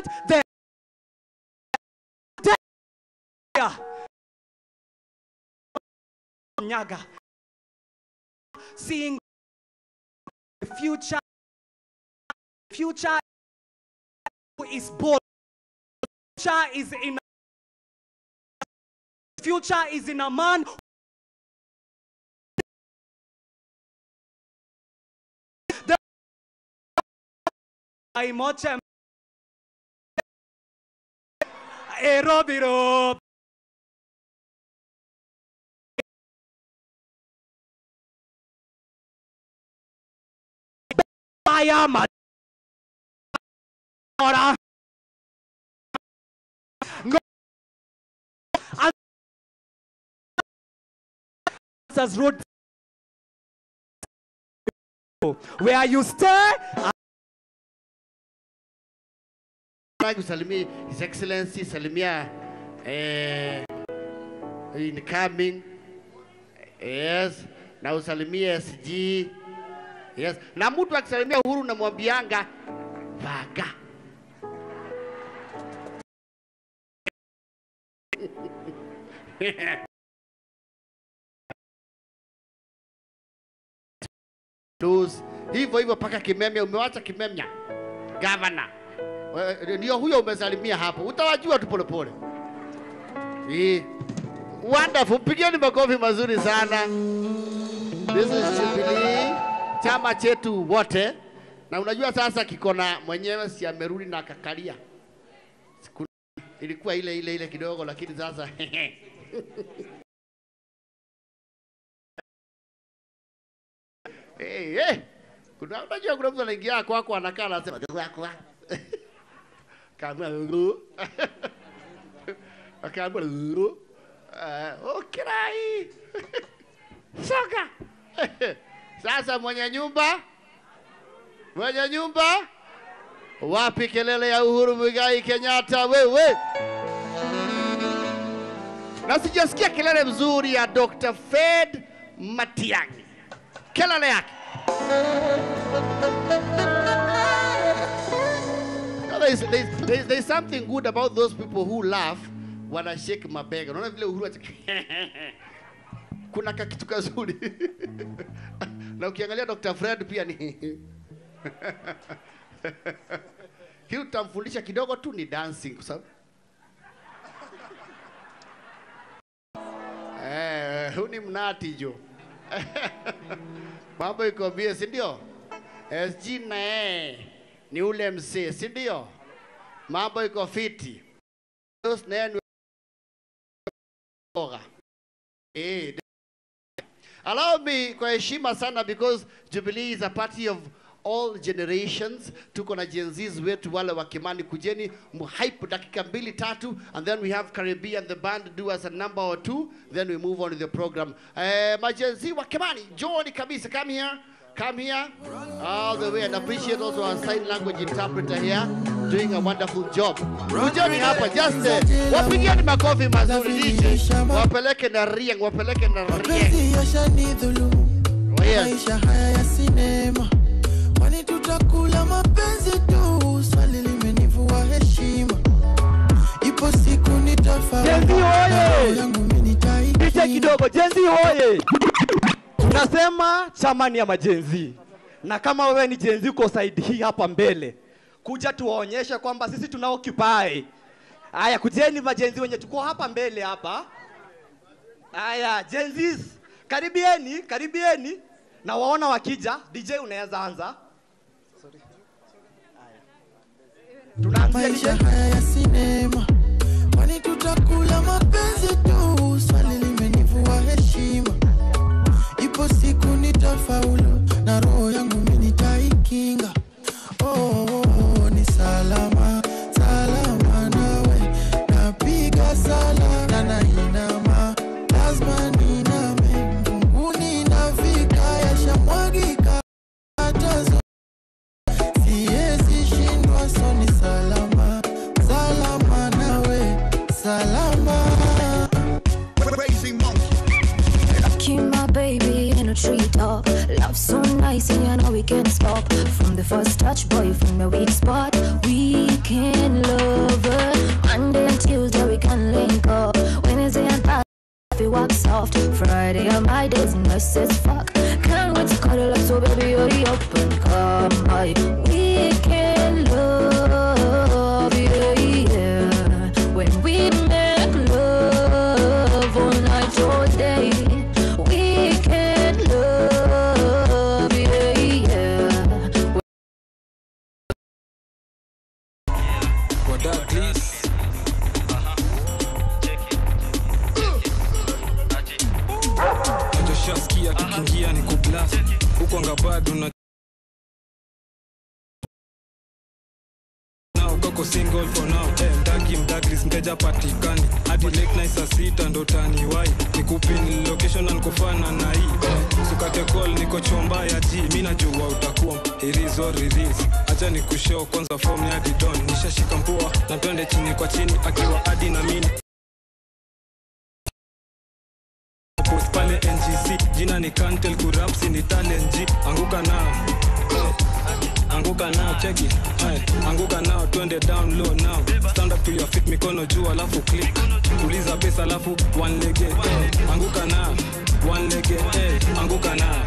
president, the Nyaga, seeing the future, future is bold, future is in, future is in a man. The Erobiro. Road where you stay. Kusalimia His Excellency, salimia incoming. Yes, na usalimie SG. Yes, na mtu akisalimia Uhuru namwambianga vaga. Hivyo hivyo paka Kimemia, umewacha Kimemia. Governor. Ndio huyo umesalimia hapo. Utawajua tu polepole. Eh. Wonderful. Pigeni makofi mazuri sana. This is Jubilee, chama chetu wote. Na unajua sasa kikona mwenyewe si amerudi na akakalia. Ilikuwa ile ile ile kidogo lakini sasa hey, hey. Kuna unajua kuna mtu anaingia kwako anakaa anasema kwa. Kaamua akaamua okay. Soka. Sasa mwenye nyumba wapi kelele ya Uhuru Muigai Kenyatta wewe? Na sijasikia kelele mzuri ya Dr. Fred Matiang'i. Kelele yake. No, there's something good about those people who laugh wana shake mabega. Unaona vile Uhuru kuna kakitu kazuri. Na ukiangalia Dr. Fred pia ni kitu tutamfundisha kidogo tu ni dancing kwa sababu huyu ni mnati jo. Mambo iko bie, si ndio? SG na ni ule mzee, si ndio? Mambo iko fiti. Allow me kwa heshima sana because Jubilee is a party of all generations. Tuko na Gen Zs wetu wale wa Kimani, kujeni mhype dakika 2 3, and then we have Caribbean the band do us a number or two, then we move on with the program. Ma Gen Z wa Kimani, join kabisa, come here. Come here all the way, and appreciate also our sign language interpreter here doing a wonderful job. Kujeni hapa just wapigieni makofi mazuri DJ. Wapeleke na riang, wapeleke na riang. Oh, yes. Maisha haya ya sinema. Kwani tutakula mapenzi tu, swali limenivua heshima. Ipo siku nitafaulu. Gen Z oye! DJ kidogo, Gen Z oye! Tunasema chama ni ya majenzi. Na kama wewe ni Gen Z uko side hii hapa mbele, kuja tuwaonyeshe kwamba sisi tuna occupy. Aya, kujeni majenzi wenye tuko hapa mbele hapa. Aya, Gen Zs, karibieni, karibieni. Na waona wakija, DJ unaweza anza. Sorry. Aya. Tunaanzia maisha haya ya sinema. Kwani tutakula mapenzi tu, swali limenivua heshima. Ipo siku nitafaulu na roho yangu mimi nitaikinga. Oh, oh, oh, ni salama, salama nawe. Napiga sala na nainama, lazima niname. Mbinguni nafika, yashamwagika hata siwezi shindwa, so ni salama, salama nawe, salama. Raising monkey. Keep my baby in a treetop. Love we can stop. From the first touch, boy, from the weak spot. Weekend lover. Monday and Tuesday we can link up. Wednesday and Thursday we walk soft. Friday on my days, nice as fuck. Can't wait to cuddle up, so baby, hurry up and come. My weekend love, yeah, yeah. When we make love all night, all day. Weekend love, yeah, yeah. What up, please? Nachoshaskia tukiingia ni kublast huko anga bado na now kako single for now. Mdaki mdakris mteja patikani hadi late night saa 6 ndo taniwai nikupin location na nikufana na hii sukate call niko chomba ya G mimi najua utakuwa it is what it is. Acha nikushow kwanza form ya didon nishashika mpua na twende chini kwa chini akiwa hadi na mimi post pale NGC jina ni Kantel kurapsi ni talent G anguka nao anguka nao cheki anguka nao twende down low now stand up to your feet mikono juu alafu click tuliza pesa alafu one leg anguka nao one leg anguka nao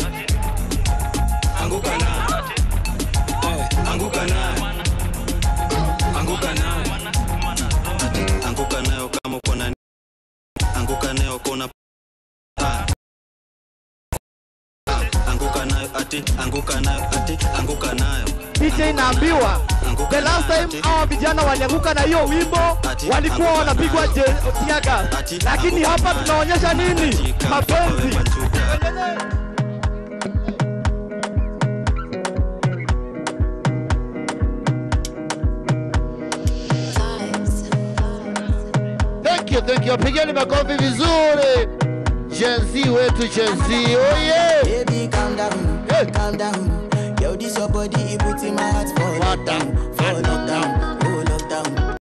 anguka nao anguka nao anguka nao anguka nao kama uko na anguka nao kona anguka nayo ati anguka nayo ati anguka nayo. DJ naambiwa the last time hawa vijana walianguka na hiyo wimbo walikuwa wanapigwa tear gas, lakini hapa tunaonyesha nini? Mapenzi. Thank you, thank you. Pigeni makofi vizuri. Gen Z wetu Gen Z. Oh yeah. Baby, calm down, hey. Calm down. Yo, this your body, it puts in my heart for lockdown, for lockdown, oh lockdown.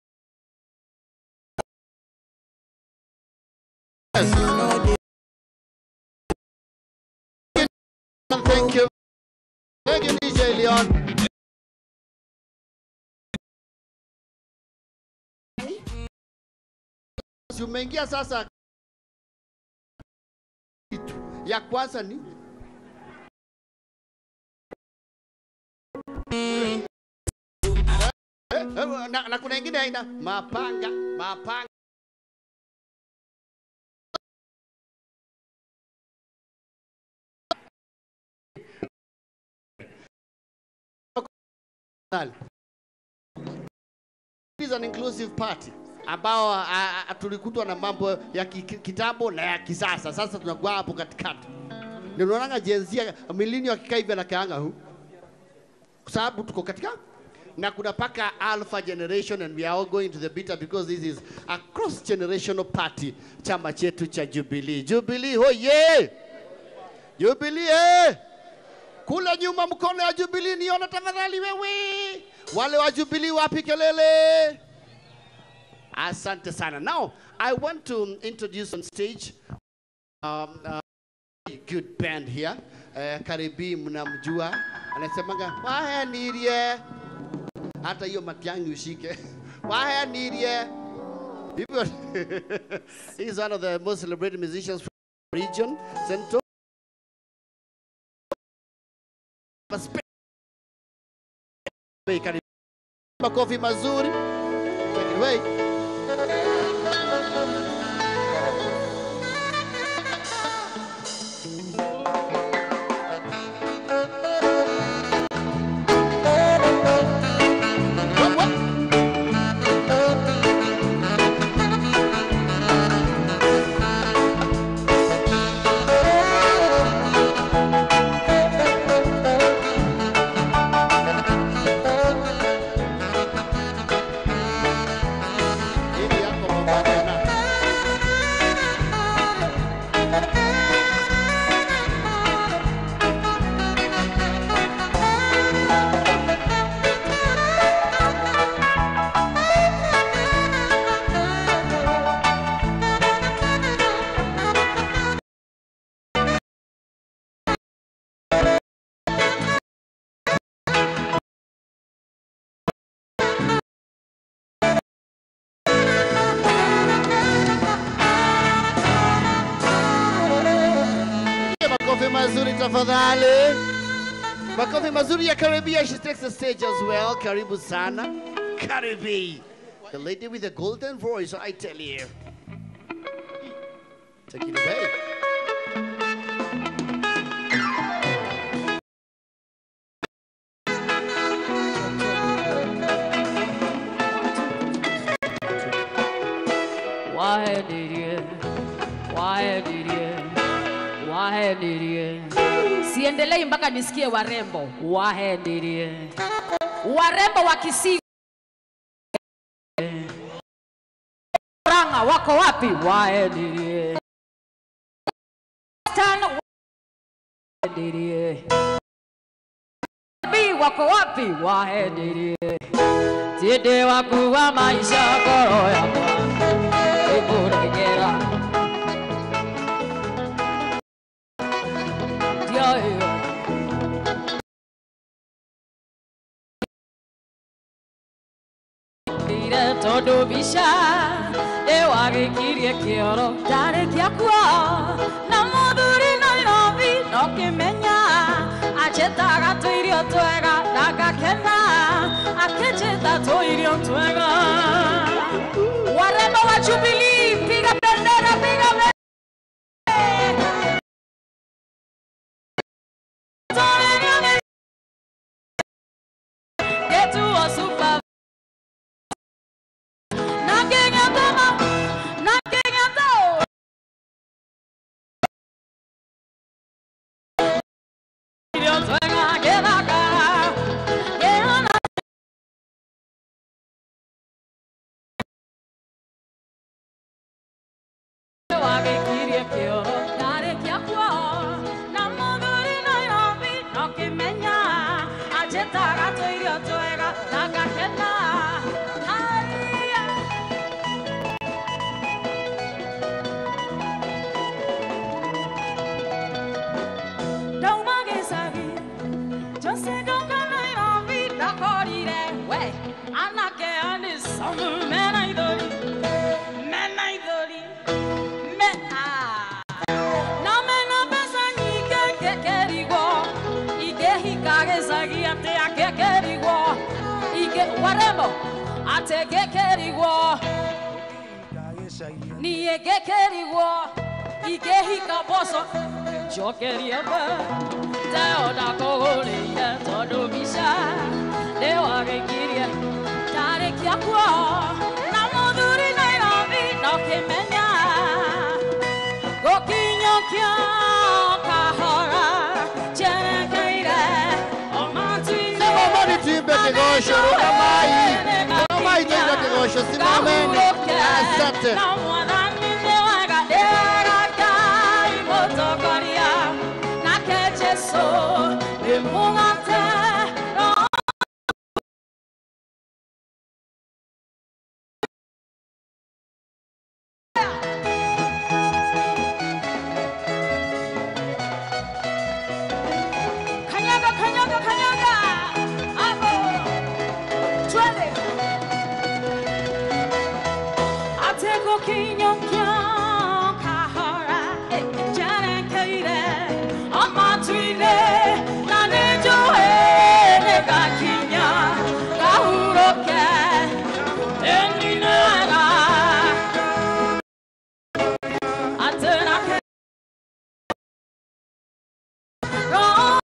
Yes. Thank you. Thank you, DJ Leon. Umeingia sasa. Ya kwanza ni na kuna ingine aina mapanga mapanga. It is an inclusive party ambao tulikutwa na mambo ya kitambo na ya kisasa. Sasa tunakuwa hapo katikati. Nilionanga Gen Z millennial akikaa hivi anakaanga hu. Kwa sababu tuko katika na kuna paka alpha generation and we are all going to the beta because this is a cross generational party. Chama chetu cha Jubilee. Jubilee hoye! Jubilee eh! Kula nyuma mkono ya Jubilee niona tafadhali wewe. Wale wa Jubilee wapi kelele? Asante sana. Now, I want to introduce on stage a good band here. Karibi mnamjua. Anasemanga, wahea nirie. Hata hiyo matiangi ushike. Wahea nirie. He's one of the most celebrated musicians from the region. Sento. Makofi mazuri. Take it away. tafadhali. Makofi mazuri ya Karibia. She takes the stage as well. Karibu sana. Karibi. The lady with the golden voice, I tell you. Take it away. Wahendirie. Siendelei mpaka nisikie warembo. Wahendirie. Warembo wa Kisii. Ranga wako wapi? Wahendirie. Tano. Wahendirie. B wako wapi? Wahendirie. Tinde waku wa maisha koro yakwa. Ikuregera. Todo bisha ewagikirie kioro ndarikia kuo na muthuri Nairobi no kimenya anjĩtaga tũirio twega na ngakena akĩnjĩta tũirio twega. Warembo wa Jubilee, piga bendera, piga bendera. Warembo ategekerigwo niegekerigwo igehika boso njokerie teo ndakũgũrĩire tondũ mbica nĩwagĩkirie ndarĩkia kuo na mũthuri Nairobi no kĩmenya gũkinyũkia kahora njerekeire o matu-inĩ. Kigosho, Rugamai. Rugamai ndio Kigosho, simameni. Asante. Kanyaga, kanyaga, kanyaga. Hapo. Twende. Atego kinyokyo kahora njerekeire amatuine na nĩnjũĩ nĩngakinya ngahurũke ĩni nĩwega atĩ nake roho.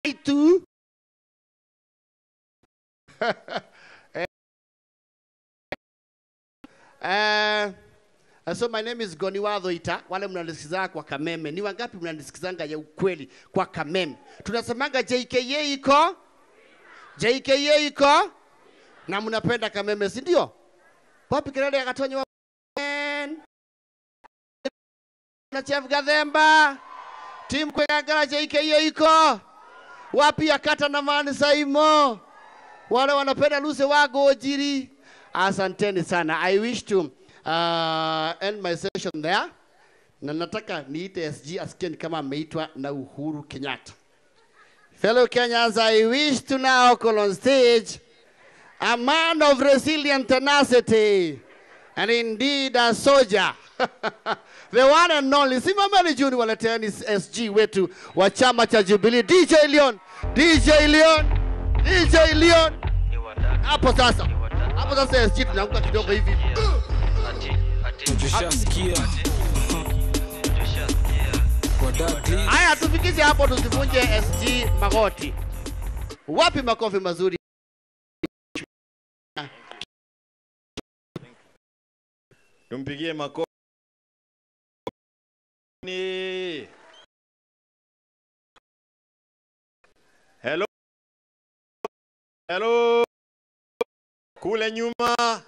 Tu. So my name is Goniwa Dhoita. Wale mnanisikizanga kwa Kameme. Ni wangapi mnanisikizanga ya ukweli kwa Kameme? Tunasemanga JKA iko? JKA iko? Na mnapenda Kameme, si ndio? Wapi kelele ya Gatonye wa na Chef Gathemba? Timu Kwegangara JKA iko? Wapi ya Kata na Mani Saimo? Wale wanapenda Lucy Wagojiri. Asanteni sana. I wish to end my session there. Na nataka niite SG asikie kama ameitwa na Uhuru Kenyatta. Fellow Kenyans, I wish to now call on stage a man of resilient tenacity and indeed a soldier. The one and only. Simameni juu niwaleteeni SG wetu wa chama cha Jubilee, DJ Leon. DJ Leon. DJ Leon. Hapo sasa. Hapo sasa SG tunaanguka kidogo hivi. Haya, tufikishe hapo, tusivunje SG magoti. Wapi makofi mazuri? Tumpigie makofi. Hello. Hello. Kule nyuma.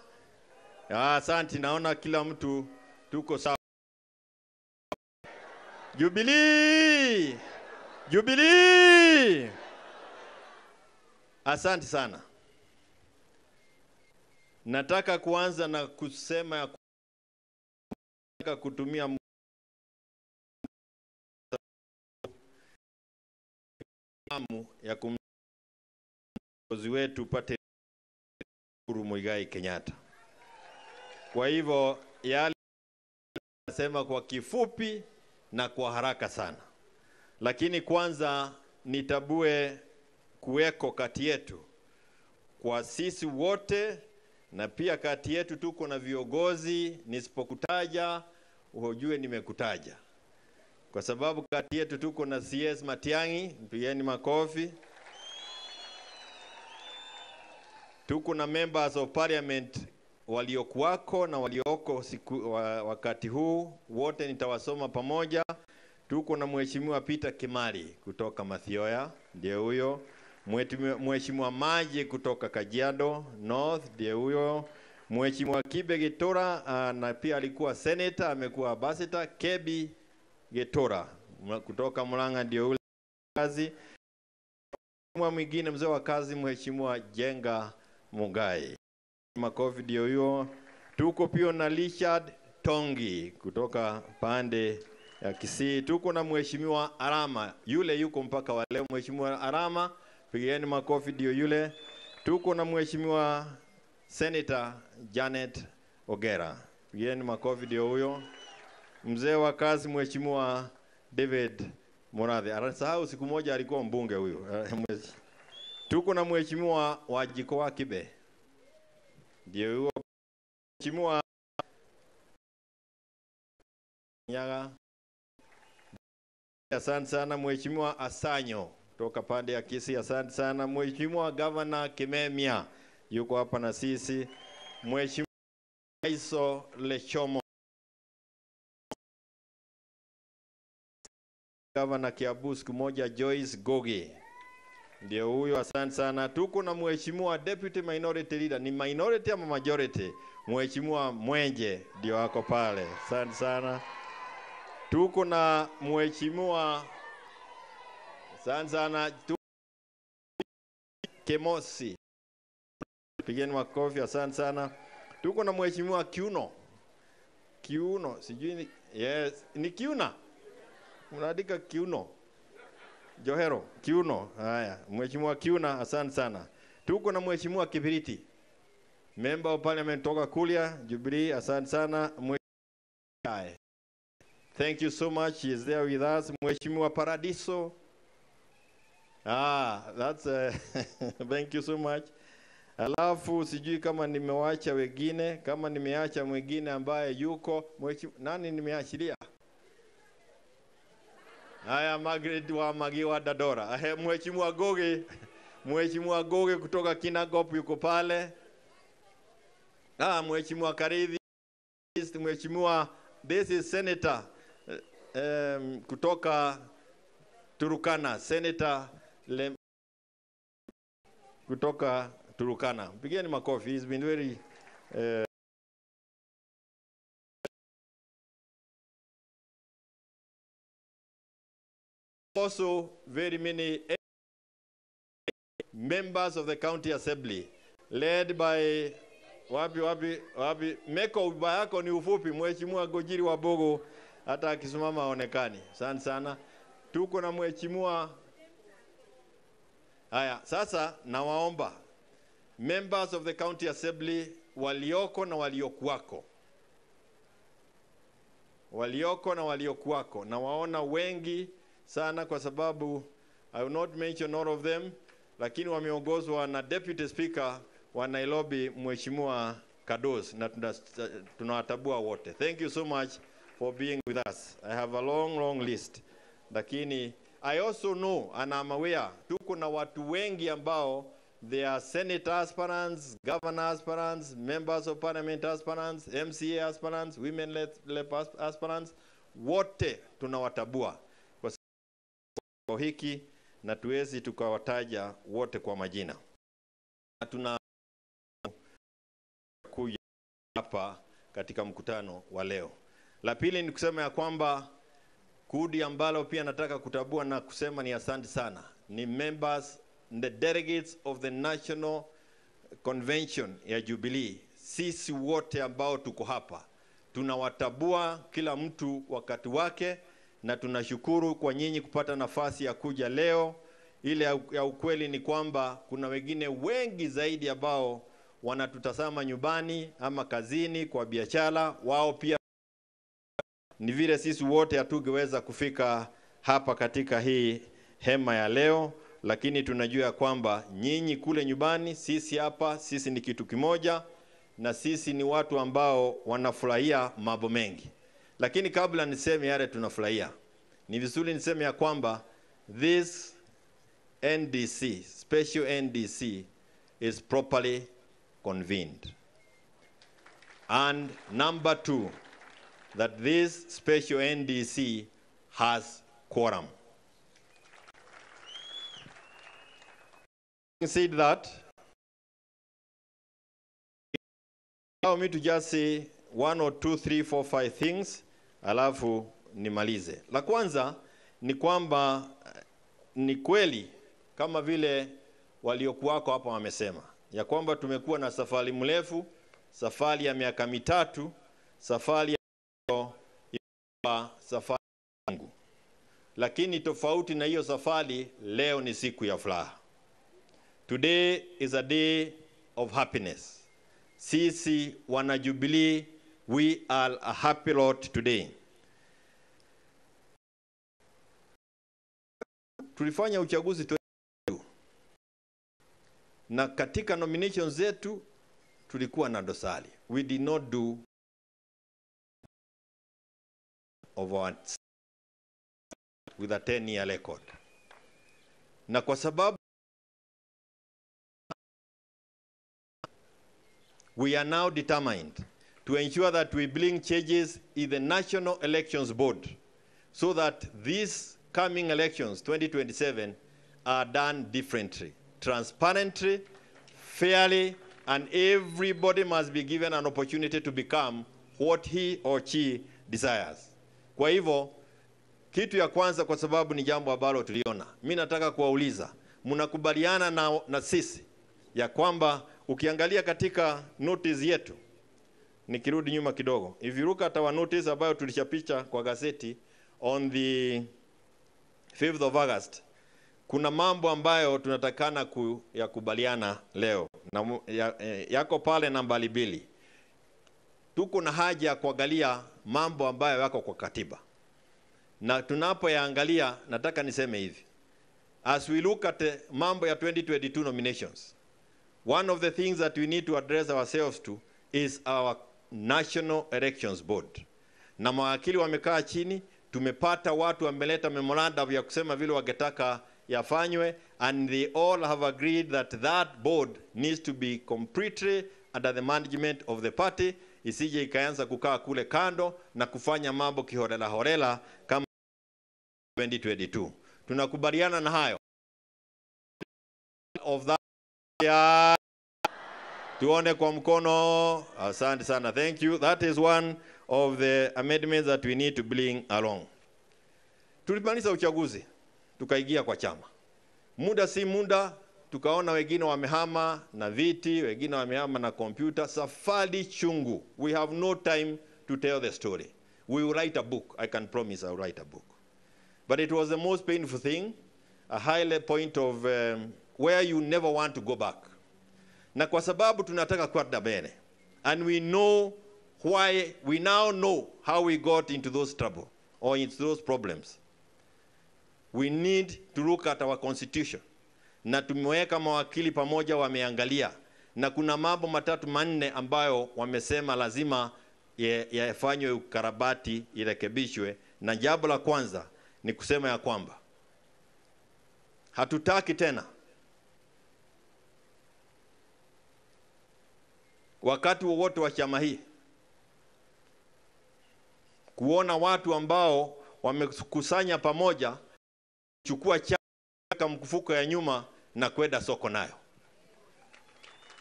Asante, naona kila mtu tuko sawa. Jubilee! Jubilee! Asante sana. Nataka kuanza na kusema ya kutumia ya kumkozi wetu pate Uhuru Muigai Kenyatta. Kwa hivyo yale nasema kwa kifupi na kwa haraka sana. Lakini kwanza nitabue kuweko kati yetu kwa sisi wote, na pia kati yetu tuko na viongozi. Nisipokutaja ujue nimekutaja, kwa sababu kati yetu tuko na CS Matiang'i, mpigieni makofi. Tuko na members of parliament waliokuwako na walioko siku, wakati huu wote nitawasoma pamoja. Tuko na Mheshimiwa Peter Kimari kutoka Mathioya, ndiye huyo. Mheshimiwa Maji kutoka Kajiado North, ndiye huyo. Mheshimiwa Kibe Getora, na pia alikuwa senator, amekuwa ambassador. Kebi Getora kutoka Murang'a, ndiye yule kazi. Mheshimiwa mwingine mzee wa kazi, Mheshimiwa Jenga Mugai, makofi ndio huyo. Tuko pia na Richard Tongi kutoka pande ya Kisii. Tuko na Mheshimiwa Arama, yule yuko mpaka wa leo. Mheshimiwa Arama, pigieni makofi, ndio yule. Tuko na Mheshimiwa Senator Janet Ogera, pigieni makofi, ndio huyo. Mzee wa kazi Mheshimiwa David Murathe, anasahau siku moja alikuwa mbunge huyo. Tuko na Mheshimiwa Wajiko wa Kibe, ndio huyo. Mheshimiwa Nyaga, asante sana. Mheshimiwa Asanyo kutoka pande ya Kisii, asante sana. Mheshimiwa Governor Kimemia yuko hapa na sisi. Mheshimiwa Aiso Lechomo, Governor Kiambu siku moja, Joyce Gogi, ndio huyo, asante sana. Tuko na Mheshimiwa Deputy Minority Leader, ni minority ama majority, Mheshimiwa Mwenje ndio wako pale, asante sana. Tuko na Mheshimiwa, asante sana, Kemosi, pigeni makofi, asante sana. Tuko na Mheshimiwa Kiuno, Kiuno, sijui ni, yes, ni Kiuna, unaandika Kiuno, Johero, Kiuno, haya, Mheshimiwa Kiuna, asante sana. Tuko na Mheshimiwa Kibiriti, Member of Parliament toka Kulia, Jubilee, asante sana. Mheshimiwa, thank you so much, he is there with us. Mheshimiwa Paradiso, that's thank you so much. Alafu sijui kama nimewacha wengine, kama nimeacha mwingine ambaye yuko, mheshimiwa, nani nimeachilia? Haya, Margaret wa Magiwa Dadora. Mheshimiwa Goge, Mheshimiwa Goge kutoka Kinangop yuko pale. Mheshimiwa Karithi, Mheshimiwa, this is Senator kutoka Turukana, Senator kutoka Turukana. Pigeni makofi. He's been very also very many members of the county assembly led by wapi wapi wapi Meko, uba yako ni ufupi. Mheshimiwa Gojiri wa Bogo hata akisimama haonekani. Asante sana. Tuko na mheshimiwa. Haya, sasa nawaomba members of the county assembly walioko na waliokuwako. Walioko na waliokuwako. Nawaona wengi sana kwa sababu I will not mention all of them, lakini wameongozwa na Deputy Speaker wa Nairobi Mheshimiwa Kados, na tunawatabua wote. Thank you so much for being with us. I have a long, long list. Lakini I also know and I'm aware tuko na watu wengi ambao they are senator aspirants, governor aspirants, members of parliament aspirants, MCA aspirants, women rep aspirants. Wote tunawatabua kwa hiki na tuwezi tukawataja wote kwa majina. Tuna kuja hapa katika mkutano wa leo. La pili ni kusema ya kwamba kundi ambalo pia nataka kutabua na kusema ni asante sana ni members, the delegates of the National Convention ya Jubilee. Sisi wote ambao tuko hapa tunawatabua kila mtu wakati wake, na tunashukuru kwa nyinyi kupata nafasi ya kuja leo. Ile ya ukweli ni kwamba kuna wengine wengi zaidi ambao wanatutazama nyumbani ama kazini kwa biashara wao pia. Ni vile sisi wote hatungeweza kufika hapa katika hii hema ya leo, lakini tunajua kwamba nyinyi kule nyumbani, sisi hapa, sisi ni kitu kimoja, na sisi ni watu ambao wanafurahia mambo mengi. Lakini kabla niseme yale tunafurahia, ni vizuri niseme ya kwamba this NDC, special NDC, is properly convened. And number two, that this special NDC has quorum. Said that, allow me to just say 1 or 2, 3, 4, 5 things, alafu nimalize. La kwanza ni kwamba ni kweli kama vile waliokuwako hapa wamesema ya kwamba tumekuwa na safari mrefu, safari ya miaka mitatu, safari ya safari yangu. Lakini tofauti na hiyo safari, leo ni siku ya furaha. Today is a day of happiness. Sisi wana Jubilee, we are a happy lot today. Tulifanya uchaguzi na katika nomination zetu tulikuwa na dosari. We did not do of our with a 10-year record. Na kwa sababu we are now determined to ensure that we bring changes in the National Elections Board so that these coming elections, 2027, are done differently, transparently, fairly, and everybody must be given an opportunity to become what he or she desires. Kwa hivyo, kitu ya kwanza, kwa sababu ni jambo ambalo tuliona, mimi nataka kuwauliza, mnakubaliana na sisi ya kwamba ukiangalia katika notice yetu, nikirudi nyuma kidogo, if you look at our notice ambayo tulichapisha kwa gazeti on the 5th of August, kuna mambo ambayo tunatakana kuyakubaliana leo na yako pale nambari 2. Tuko na haja ya kuangalia mambo ambayo yako kwa katiba, na tunapoyaangalia nataka niseme hivi, as we look at mambo ya 2022 nominations, one of the things that we need to address ourselves to is our National Elections Board. Na mawakili wamekaa chini, Tumepata watu wameleta memorandum ya kusema vile wangetaka yafanywe, and they all have agreed that that board needs to be completely under the management of the party, isije ikaanza kukaa kule kando na kufanya mambo kiholela holela kama 2022. Tunakubaliana na hayo of that. Yeah. Tuone kwa mkono. Asante sana. Thank you. That is one of the amendments that we need to bring along. Tulimaliza uchaguzi, tukaingia kwa chama. Muda si muda, tukaona wengine wamehama na viti, wengine wamehama na kompyuta. Safari chungu. We have no time to tell the story. We will write a book. I can promise I will write a book. But it was the most painful thing, a high point of where you never want to go back. Na kwa sababu tunataka kwenda mbele. And we know why, we now know how we got into those trouble or into those problems. We need to look at our constitution. Na tumeweka mawakili pamoja wameangalia. Na kuna mambo matatu manne ambayo wamesema lazima yafanywe ukarabati, irekebishwe. Na jambo la kwanza ni kusema ya kwamba hatutaki tena wakati wowote wa chama hii kuona watu ambao wamekusanya pamoja chukua chama mkufuko ya nyuma na kwenda soko nayo.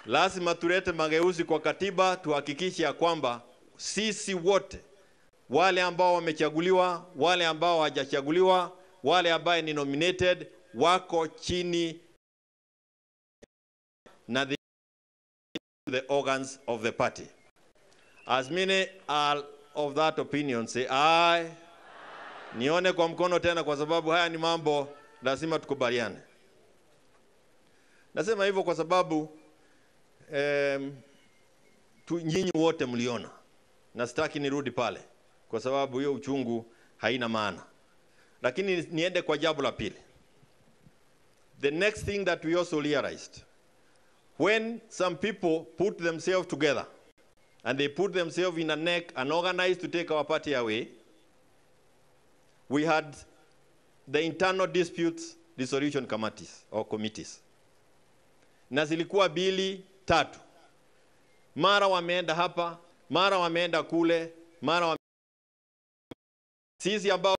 Lazima tulete mageuzi kwa katiba, tuhakikishe ya kwamba sisi wote, wale ambao wamechaguliwa, wale ambao hawajachaguliwa, wale ambao ni nominated, wako chini na the organs of the party. As many are of that opinion, say aye. Nione kwa mkono tena, kwa sababu haya ni mambo lazima tukubaliane. Nasema hivyo kwa sababu nyinyi wote mliona, na sitaki nirudi pale kwa sababu hiyo uchungu haina maana. Lakini niende kwa jambo la pili. The next thing that we also realized, when some people put themselves together and they put themselves in a neck and organized to take our party away, we had the internal disputes resolution committees or committees. Na zilikuwa bili tatu. Mara wameenda hapa, mara wameenda kule, mara sisi ambao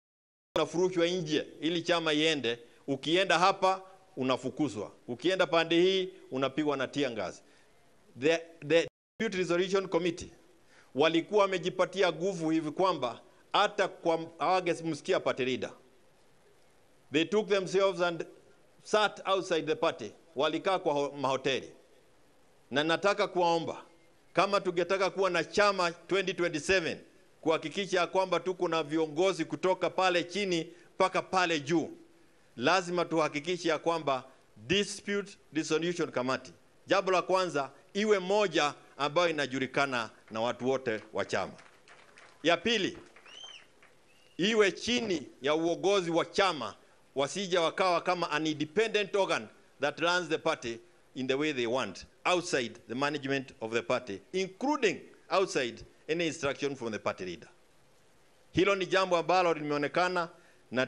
unafurushwa nje ili chama iende, ukienda hapa unafukuzwa, ukienda pande hii unapigwa na tear gas. The Dispute Resolution Committee walikuwa wamejipatia nguvu hivi kwamba hata kwa hawangemsikia party leader. They took themselves and sat outside the party, walikaa kwa mahoteli. Na nataka kuwaomba, kama tungetaka kuwa na chama 2027, kuhakikisha kwamba tuko na viongozi kutoka pale chini mpaka pale juu, lazima tuhakikishe ya kwamba Dispute Resolution Committee, jambo la kwanza, iwe moja ambayo inajulikana na watu wote wa chama. Ya pili, iwe chini ya uongozi wa chama, wasije wakawa kama an independent organ that runs the party in the way they want, outside the management of the party, including outside any instruction from the party leader. Hilo ni jambo ambalo limeonekana na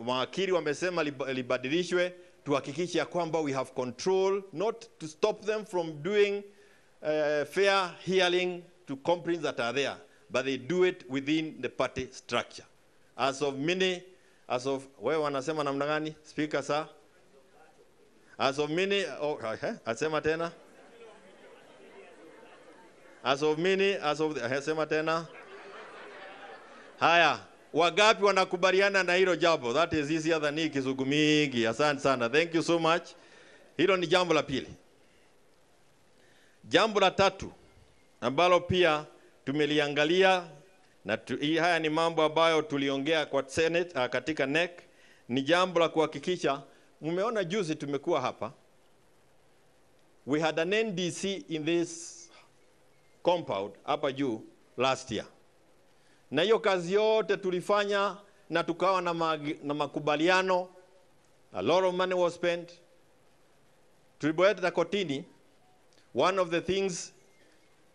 mawakili wamesema libadilishwe, tuhakikishe ya kwamba we have control, not to stop them from doing fair hearing to complaints that are there, but they do it within the party structure. As of many, as of, wewe wanasema namna gani, Speaker sir? As of many, oh, asema tena. As of many, as of, asema tena. Haya, wagapi wanakubaliana na hilo jambo? That is easier than hii kizungu mingi. Asante sana. Thank you so much. Hilo ni jambo la pili. Jambo la tatu ambalo pia tumeliangalia na haya ni mambo ambayo tuliongea kwa Senate, katika NEC, ni jambo la kuhakikisha. Mmeona juzi tumekuwa hapa, we had an NDC in this compound hapa juu last year. Na hiyo kazi yote tulifanya na tukawa na makubaliano. A lot of money was spent. Tulipoenda kotini, one of the things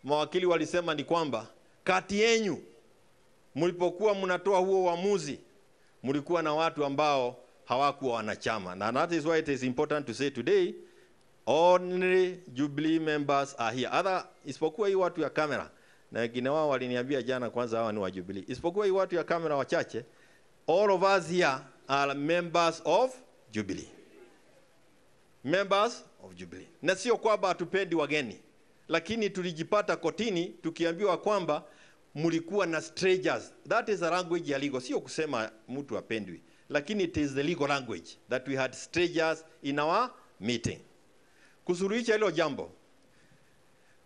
mawakili walisema ni kwamba kati yenyu Mlipokuwa mnatoa huo uamuzi, mlikuwa na watu ambao hawakuwa wanachama. And that is why it is important to say today, only Jubilee members are here. Other, isipokuwa hii watu ya kamera, na wengine wao waliniambia jana kwanza hawa ni wa Jubilee. Isipokuwa hii watu ya kamera wachache, all of us here are members of Jubilee. Members of Jubilee. Na sio kwamba hatupendi wageni, lakini tulijipata kotini tukiambiwa kwamba mlikuwa na strangers. That is a language ya legal. Sio kusema mtu apendwi, lakini it is the legal language that we had strangers in our meeting. Kusuluhisha hilo jambo,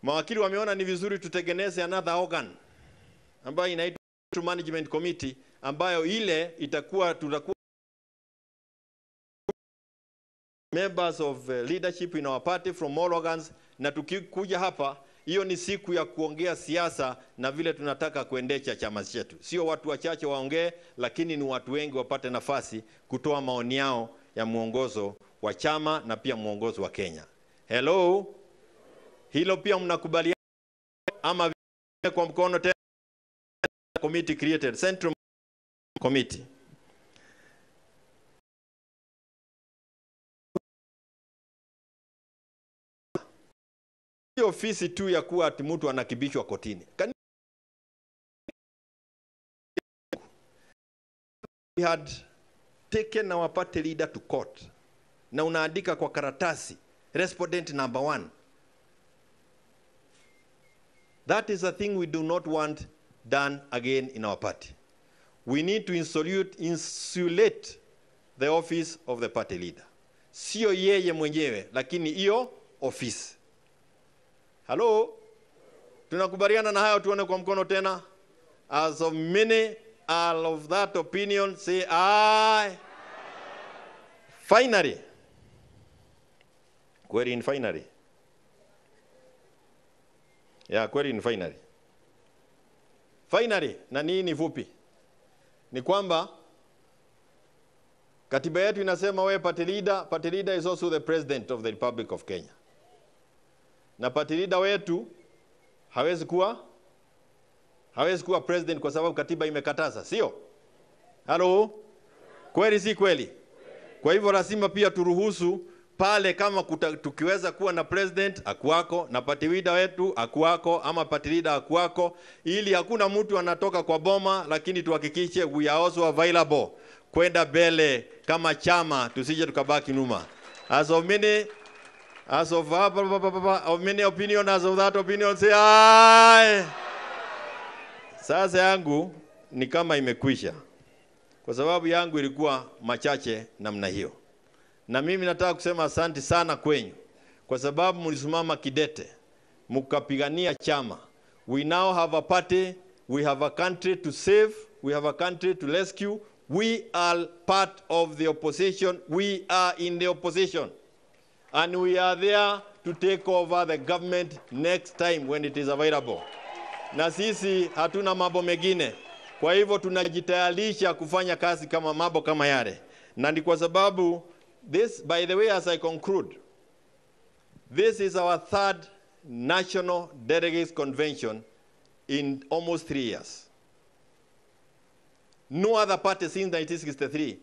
mawakili wameona ni vizuri tutengeneze another organ ambayo inaitwa Management Committee, ambayo ile itakuwa tutakuwa members of leadership in our party from all organs, na tukikuja hapa, hiyo ni siku ya kuongea siasa na vile tunataka kuendesha chama chetu. Sio watu wachache waongee, lakini ni watu wengi wapate nafasi kutoa maoni yao ya mwongozo wa chama na pia mwongozo wa Kenya. Hello? Hilo pia mnakubaliana ama kwa mkono tena? Committee created, Central Committee. Ofisi tu ya kuwa ati mtu anakibishwa kotini. We had taken our party leader to court. Na unaandika kwa karatasi, respondent number 1. That is a thing we do not want done again in our party. We need to insulate the office of the party leader. Sio yeye mwenyewe, lakini hiyo ofisi. Hello? Tunakubaliana na hayo, tuone kwa mkono tena. As of many are of that opinion, say aye. Finally. Kweli in finally. Yeah, kweli in finally. Finally, na nini fupi? Ni kwamba katiba yetu inasema wewe party leader is also the president of the Republic of Kenya. Na party leader wetu hawezi kuwa president kwa sababu katiba imekataza, sio? Hello? Kweli si kweli? Kwa hivyo lazima pia turuhusu pale kama tukiweza kuwa na president akuwako na party leader wetu akuwako ama party leader akuwako, ili hakuna mtu anatoka kwa boma, lakini tuhakikishe we are also available kwenda mbele kama chama, tusije tukabaki nyuma. As of many, as of, of many opinion, as of that opinion, say aye. Sasa yangu ni kama imekwisha, kwa sababu yangu ilikuwa machache namna hiyo. Na mimi nataka kusema asante sana kwenyu, kwa sababu mlisimama kidete, mkapigania chama. We now have a party, we have a country to save, we have a country to rescue. We are part of the opposition, we are in the opposition. And we are there to take over the government next time when it is available. Na sisi hatuna mambo mengine. Kwa hivyo tunajitayarisha kufanya kazi kama mambo kama yale. Na ni kwa sababu this, by the way, as I conclude, this is our third National Delegates Convention in almost 3 years. No other party since 1963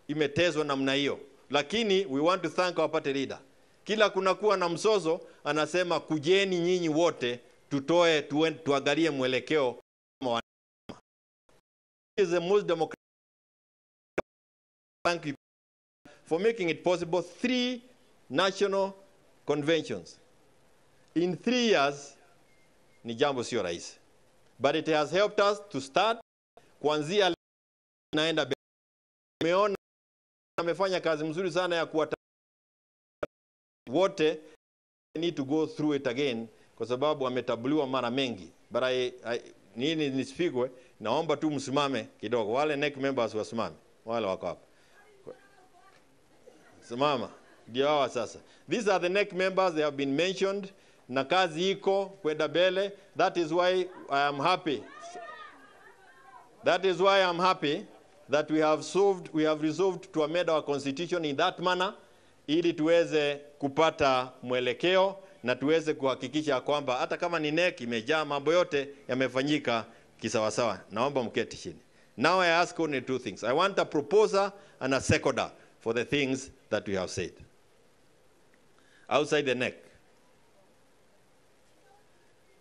imetezwa namna hiyo. Lakini we want to thank our party leader. Kila kunakuwa na mzozo, anasema kujeni nyinyi wote, tutoe, tuangalie mwelekeo. Is the most democratic. Thank you for making it possible 3 national conventions in 3 years. Ni jambo sio rahisi, but it has helped us to start kuanzia naenda. Umeona amefanya kazi mzuri sana ya kuwa wote need to go through it again, kwa sababu ametabuliwa mara mengi. But I nini nisipigwe, naomba tu msimame kidogo. Wale NEC members wasimame, wale wako hapa. Simama. Ndio hawa sasa. These are the NEC members, they have been mentioned. Na kazi iko kwenda mbele. That is why I am happy. That is why I am happy that we have resolved to amend our constitution in that manner, ili tuweze kupata mwelekeo na tuweze kuhakikisha kwamba hata kama ni NEC imejaa, mambo yote yamefanyika kisawasawa. Naomba mketi chini. Now I ask only two things. I want a proposer and a seconder for the things that we have said. Outside the neck.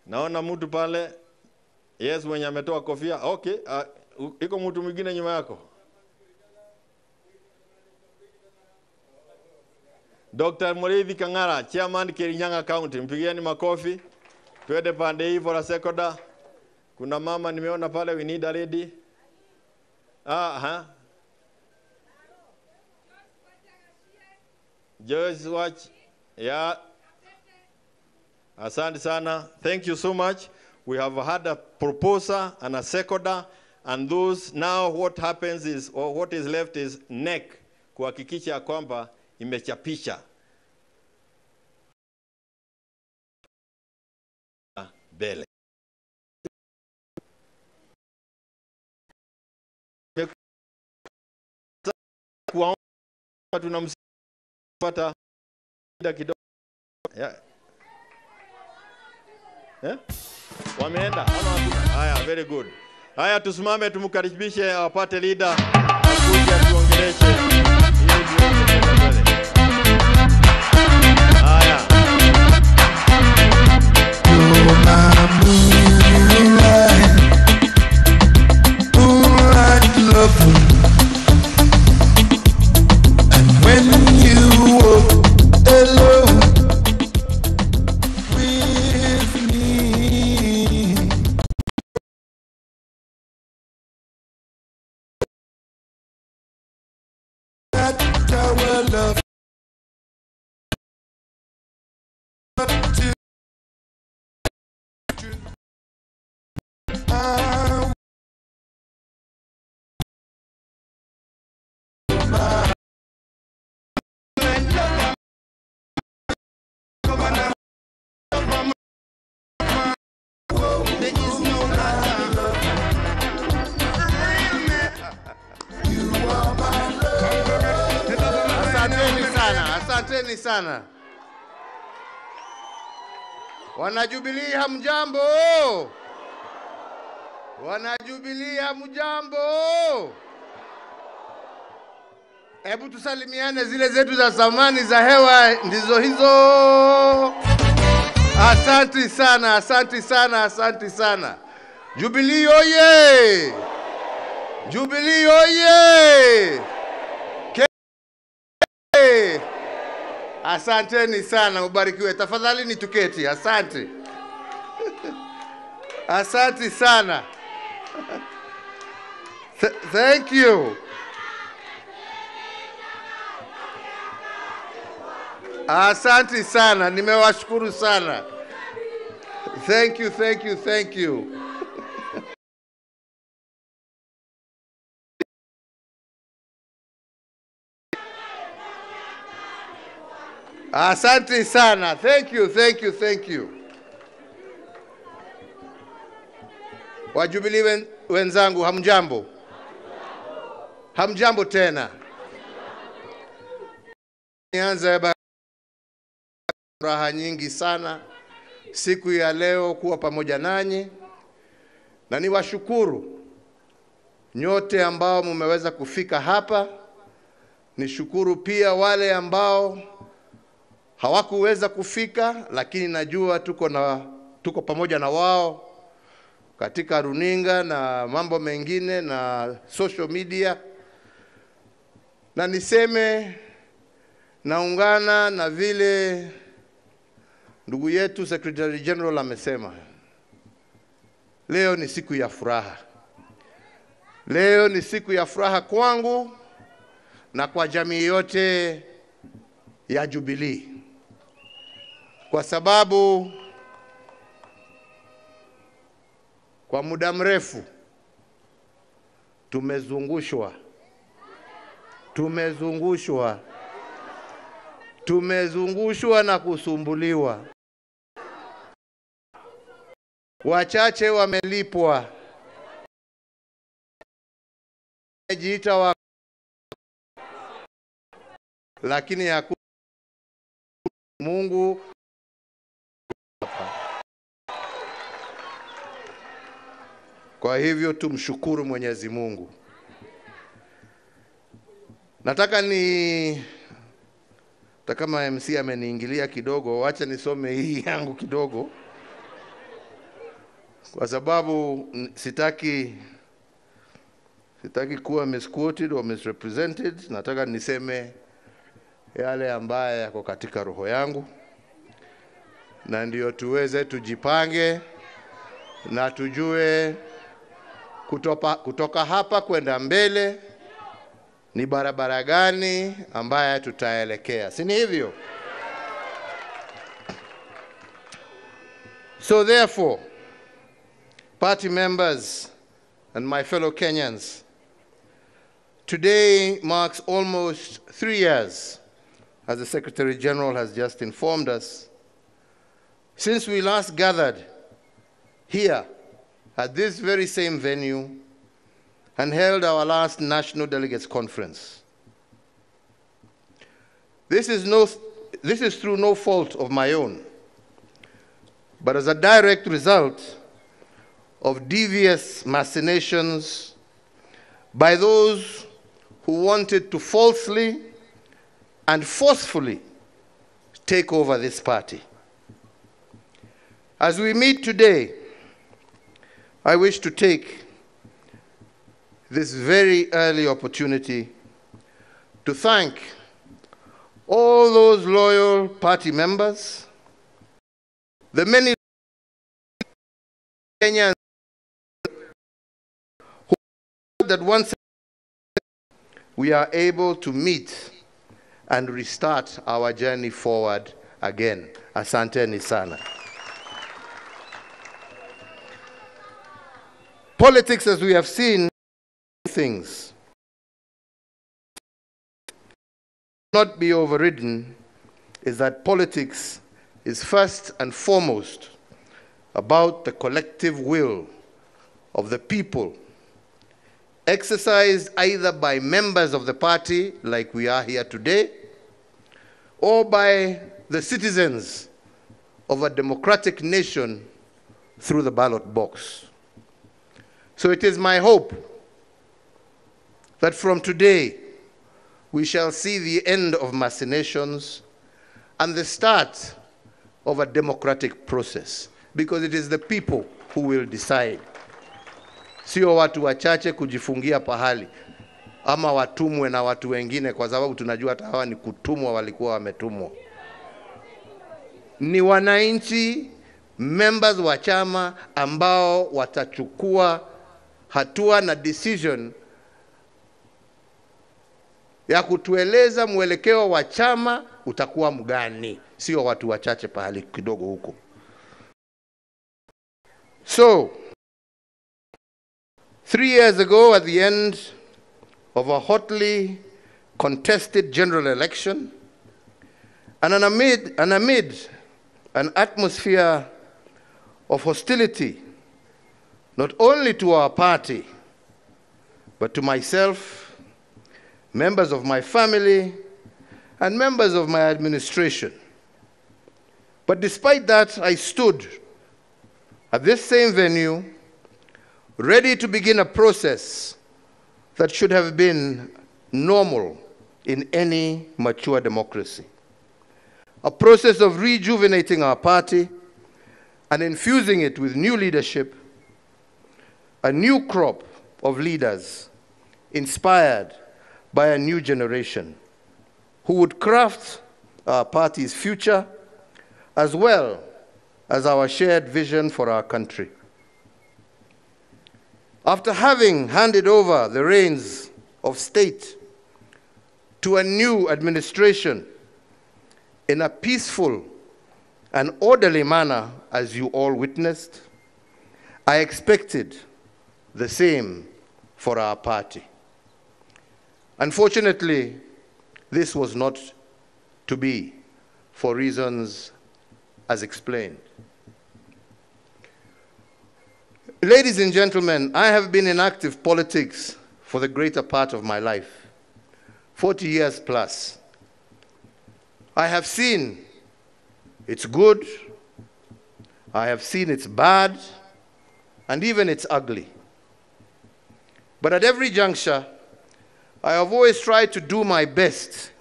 Naona mtu pale. Yes, mwenye ametoa kofia. Okay, iko mtu mwingine nyuma yako. Dr. Muriithi Kang'ara, Chairman Kirinyaga County. Mpigieni makofi. Twende pande hii for a seconder. Kuna mama nimeona pale, we need a lady. Joyce Watch. Yeah. Asante sana. Thank you so much. We have had a proposer and a seconder, and those now what happens is, or what is left is NEC kuhakikisha kwamba imechapisha mbele. Kuwaomba tunampata kidogo. Yeah. Yeah? Wameenda. Haya, very good. Haya, tusimame tumkaribishe our party leader akuje tuongeleshe. Haya. You're my moonlight, moonlight lover. And when you walk alone with me, that our love to Asanteni sana. Wanajubilee hamjambo. Wanajubilee hamjambo. Hebu tusalimiane, zile zetu za zamani za hewa ndizo hizo. Asante sana, asante sana, asante sana. Jubilee oye! Jubilee oye! Asanteni sana, ubarikiwe. Tafadhali ni tuketi. Asante. Asante sana. Thank you. Asante sana, nimewashukuru sana. Thank you, thank you, thank you. Asante sana. Thank you, thank you, thank you. Wajubilee wenzangu, hamjambo? Hamjambo tena. Nianze raha nyingi sana siku ya leo kuwa pamoja nanyi, na niwashukuru nyote ambao mmeweza kufika hapa. Nishukuru pia wale ambao hawakuweza kufika, lakini najua tuko pamoja na wao katika runinga na mambo mengine na social media. Na niseme naungana na vile ndugu yetu Secretary General amesema. Leo ni siku ya furaha. Leo ni siku ya furaha kwangu na kwa jamii yote ya Jubilee, kwa sababu kwa muda mrefu tumezungushwa na kusumbuliwa. Wachache wamelipwa, wamejiita wa, lakini hakuna Mungu. Kwa hivyo tumshukuru Mwenyezi Mungu. Nataka ni hata kama MC ameniingilia kidogo, wacha nisome hii yangu kidogo, kwa sababu sitaki kuwa misquoted or misrepresented. Nataka niseme yale ambaye yako katika roho yangu, na ndio tuweze tujipange na tujue kutoka hapa kwenda mbele ni barabara gani ambaye tutaelekea. Si ni hivyo? So therefore, party members and my fellow Kenyans, today marks almost 3 years, as the Secretary General has just informed us, since we last gathered here at this very same venue and held our last National Delegates Conference. This is through no fault of my own, but as a direct result of devious machinations by those who wanted to falsely and forcefully take over this party. As we meet today, I wish to take this very early opportunity to thank all those loyal party members, the many Kenyans who that once we are able to meet and restart our journey forward again. Asanteni sana. Politics, as we have seen, things not be overridden, is that politics is first and foremost about the collective will of the people, exercised either by members of the party, like we are here today, or by the citizens of a democratic nation through the ballot box. So it is my hope that from today we shall see the end of machinations and the start of a democratic process, because it is the people who will decide. Sio watu wachache kujifungia pahali ama watumwe na watu wengine, kwa sababu tunajua hata hawa ni kutumwa, walikuwa wametumwa. Ni wananchi, members wa chama ambao watachukua hatua na decision ya kutueleza mwelekeo wa chama utakuwa mgani, sio watu wachache pahali kidogo huko. So, 3 years ago, at the end of a hotly contested general election, and amid an atmosphere of hostility, not only to our party, but to myself, members of my family, and members of my administration. But despite that, I stood at this same venue, ready to begin a process that should have been normal in any mature democracy. A process of rejuvenating our party and infusing it with new leadership, a new crop of leaders inspired by a new generation who would craft our party's future as well as our shared vision for our country. After having handed over the reins of state to a new administration in a peaceful and orderly manner, as you all witnessed, I expected the same for our party. Unfortunately, this was not to be, for reasons as explained. Ladies and gentlemen, I have been in active politics for the greater part of my life, 40 years plus. I have seen its good, I have seen its bad, and even its ugly. But at every juncture, I have always tried to do my best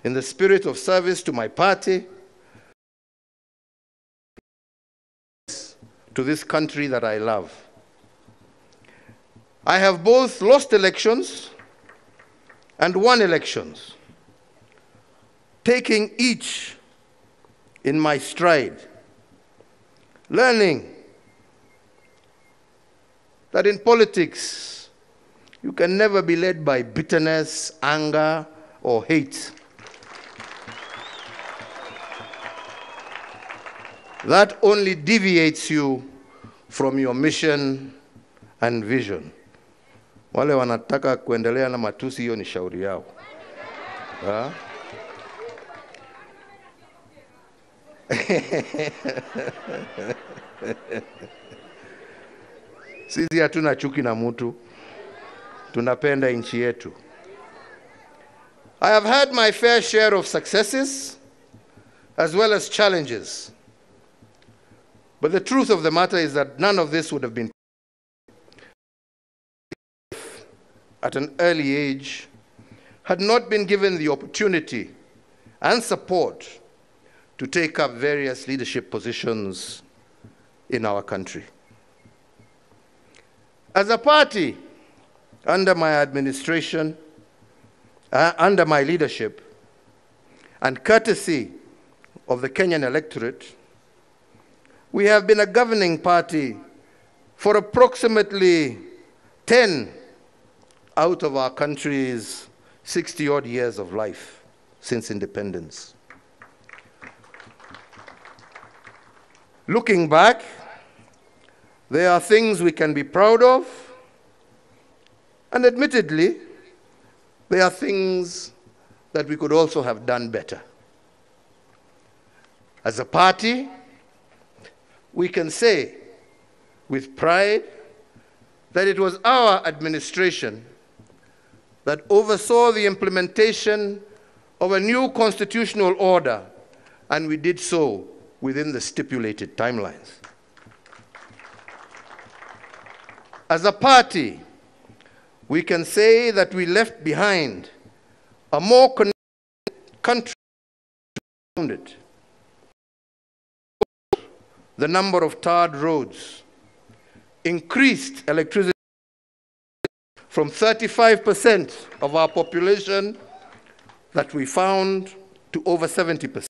in the spirit of service to my party, to this country that I love. I have both lost elections and won elections, taking each in my stride, learning that in politics, you can never be led by bitterness, anger, or hate. That only deviates you from your mission and vision. Wale wanataka kuendelea na matusi, hiyo ni shauri yao. Ha? Sisi hatuna chuki na mtu. Tunapenda nchi yetu. I have had my fair share of successes as well as challenges. But the truth of the matter is that none of this would have been at an early age had not been given the opportunity and support to take up various leadership positions in our country. As a party, under my administration, under my leadership, and courtesy of the Kenyan electorate, we have been a governing party for approximately 10 out of our country's 60-odd years of life since independence. Looking back, there are things we can be proud of, and admittedly, there are things that we could also have done better. As a party, we can say with pride that it was our administration that oversaw the implementation of a new constitutional order, and we did so within the stipulated timelines. As a party, we can say that we left behind a more connected country. The number of tarred roads, increased electricity from 35% of our population that we found to over 70%.